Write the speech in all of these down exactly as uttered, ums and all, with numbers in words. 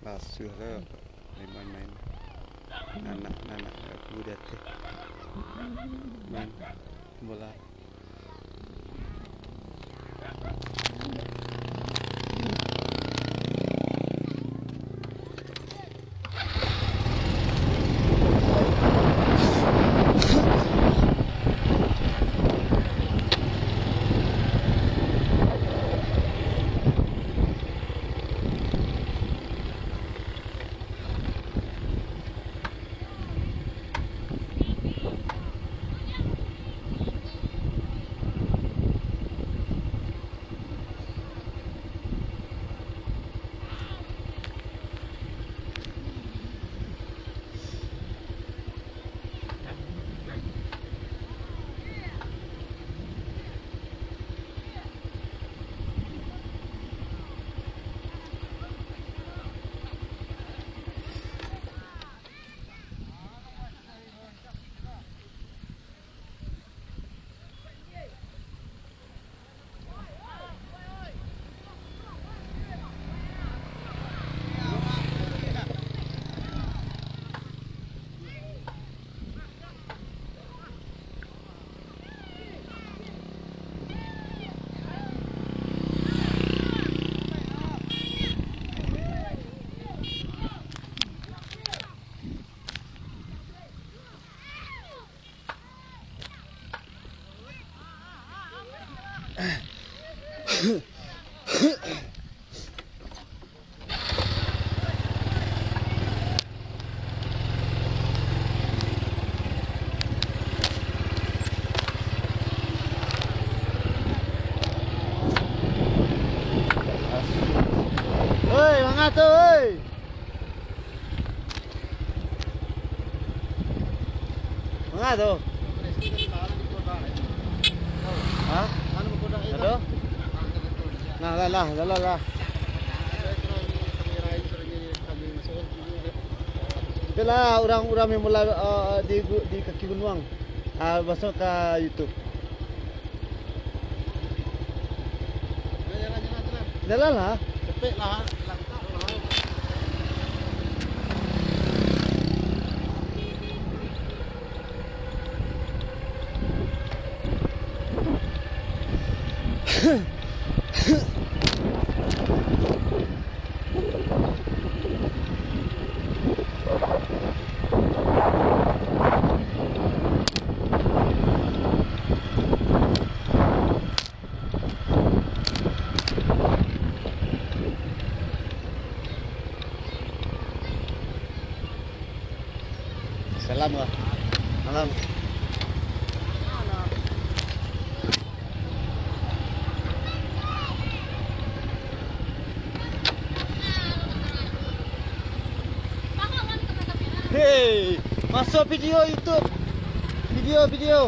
Asuh lah, main-main. Nanak, nanak aku di ateh. Main bola. Oi, manga tu, oi. Manga tu? Ha? Aduh. Nah, lah, lah, lah, lah, lah. Itulah urang-urang yang mula, eh, di gu-, di kaki gunuang. Ah, masuk ka YouTube. Jalan lah. Cepek lah. Salam lah. Salam. Hei, masuk video YouTube. Video, video.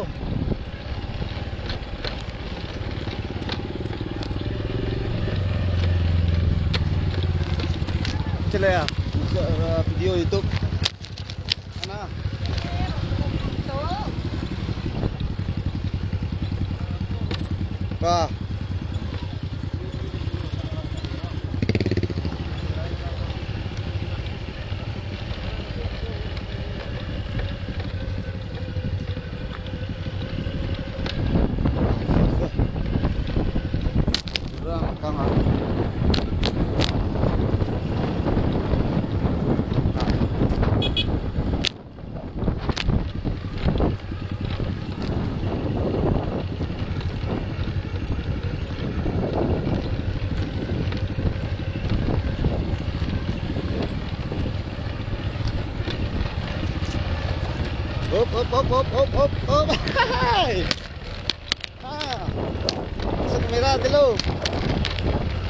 Cile ya, masuk, eh, video YouTube. Mana? Wah. Urang kang ah. Hop, hop, hop. Hai. Ha. Masuk kamera dulu.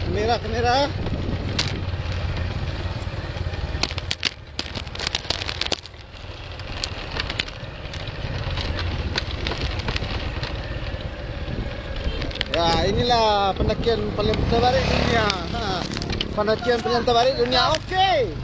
Kamera, kamera. Ya, inilah pendakian paling terbarik dunia. Ha. Pendakian paling terbarik dunia. Oke.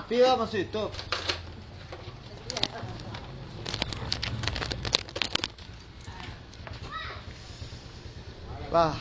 Pira masuk YouTube? Lah.